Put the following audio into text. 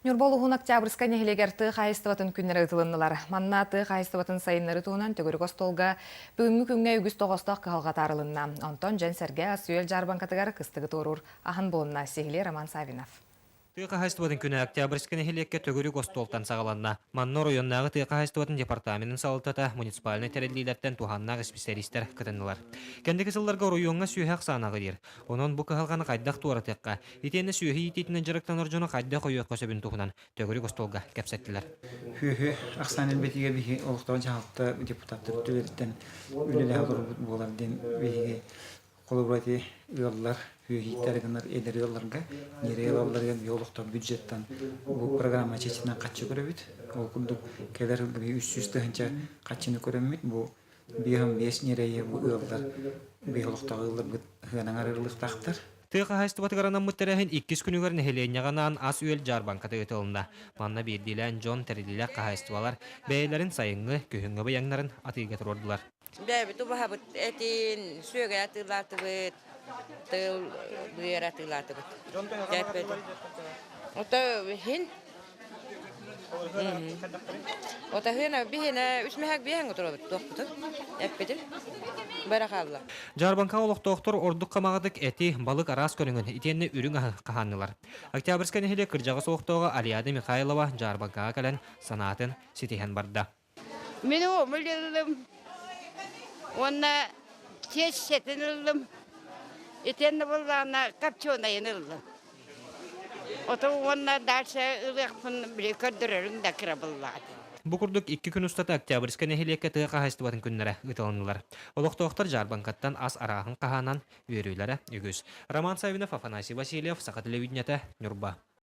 Ньурба улууһун Октябрьскай нэһилиэгэр тыа хаһаайыстыбатын күннэрэ ыытылыннылар. Манна тыа хаһаайыстыбатын сайыннарыы туһунан төгүрүк остуолга бүгүҥҥү күҥҥэ үгүс тоҕоостоох кыһалҕа таарылынна. Онтон дьон-сэргэ ас-үөл дьаарбаҥкатыгар кыстыгы туоруур аһын булунна. Сиһилии Роман Савинов. Тыа хаһаайыстыбатын күнэ Октябрьскай нэһилиэккэ төгүрүк остуолтан саҕаланна. Манна оройуоннааҕы тыа хаһаайыстыбатын департаменын салалтата, муниципальнай тэриллиилэртэн туһааннаах исписэлиистэр кытыннылар. Кэнники сылларга оройуоҥҥа сүөһү ахсаана аҕыйыыр. Онон бу кыһалҕаны хайдах туоратыахха, итиэннэ сүөһү иитиитинэн дьарыктанар дьону хайдах өйүөххэ сөбүн туһунан төгүрүк остуолга кэпсэттилэр. Сүөһү ахсаан элбэтиигэ биһи олохтоох дьаһалта депутаттар өттүлэриттэн үлэлэһэ олорбут буолар диэн биһиги холобура ити ыаллар сүөһү гынар эдэр ыалларга ньирэй ыалларыгар биһи олохтоох бюджеттан бу программа чечинэн хаччы көрөбүт. Ол курдук кэлэр сылга биһи 300 тыһыынча хаччыны көрөммүт бу 55 ньирэйи бу ыаллар биһи олохтоох ыалларбыт ыһыанан арыылыахтаахтар. Тыа хаһаайыстыбатыгар анаммыт тэрээһин иккис күнүгэр нэһилиэнньэҕэ анаан ас-үөл дьаарбаҥката ыытылынна. Манна биирдиилээн дьон, тэриллиилээх хаһаайыстыбалар бэйэлэрин сайыҥҥы, күһүҥҥү быйаҥнарын атыыга туруордулар. Бэйэбит убаһабыт этин, сүөгэй атыылаатыбыт, тыл быар атыылаатыбыт. Ото иһин Отаһыына биһиэнэ үс мэһэк биэһэҥ отуробут туохпутун эппитин бара хаалла. Дьаарбаҥка олохтоохтор ордук хамаҕатык эти, балык араас көрүҥүн итиэннэ үрүҥ аһы хаһааннылар. Октябрьскай нэһилиэк кырдьаҕас олохтооҕо Алиада Михайлова дьаарбаҥкаҕа кэлэн санаатын ситиһэн барда. Мин уомул ыллым уонна чиэссэтин ыллым. Итиэннэ буоллаҕына копченыйын ыллым. Ото уонна дальше ылыахпын били көрдөрөрүҥ да кыра буоллаҕа. Бу курдук икки күн устата Октябрьскай нэһилиэккэ тыа хаһаайыстыбатын күннэрэ ыытылыннылар. Олохтоохтор дьаарбаҥкаттан ас арааһын хаһаанан үөрүүлэрэ үгүс. Роман Саввинов, Афанасий Васильев, Саха телевидениетэ, Ньурба.